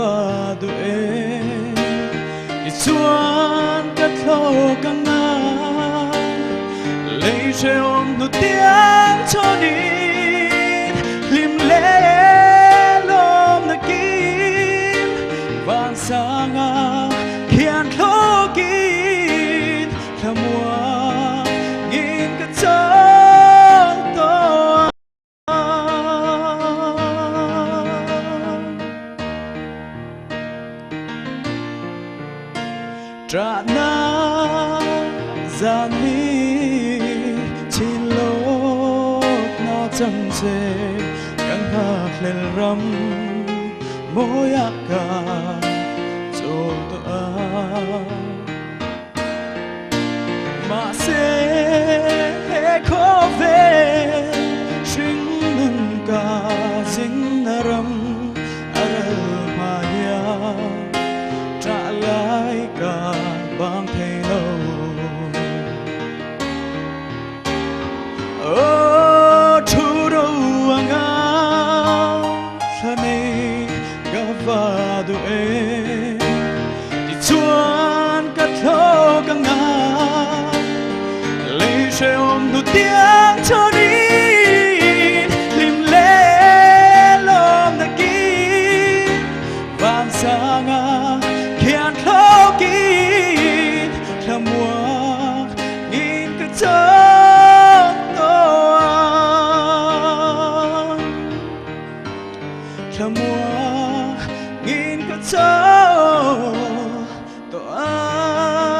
va duh e. Tichuan ka thlawk ang a, lei hrehawm hnutiang chhawnin hlim leh lawmna kim van sanga khian thlawkin thlamuangin ka chang tawh ang. Trahna zan hi chinlawkna chang che kan nghakhlel ram mawi ah ka chawl tawh a. Mahse he khawvel hringnun ka zingna ram a ral hma hian ṭah lai ka bang thei lo. Aw thu ro anga thla nei ka va duh e. Tichuan ka thlawk anga lei hrehawm hnu tiang chawnin hlim leh lawmna kim van sanga khian thlawkin thlamuak in ka chang tawh ang. Thlamuak in ka chang tawh ang.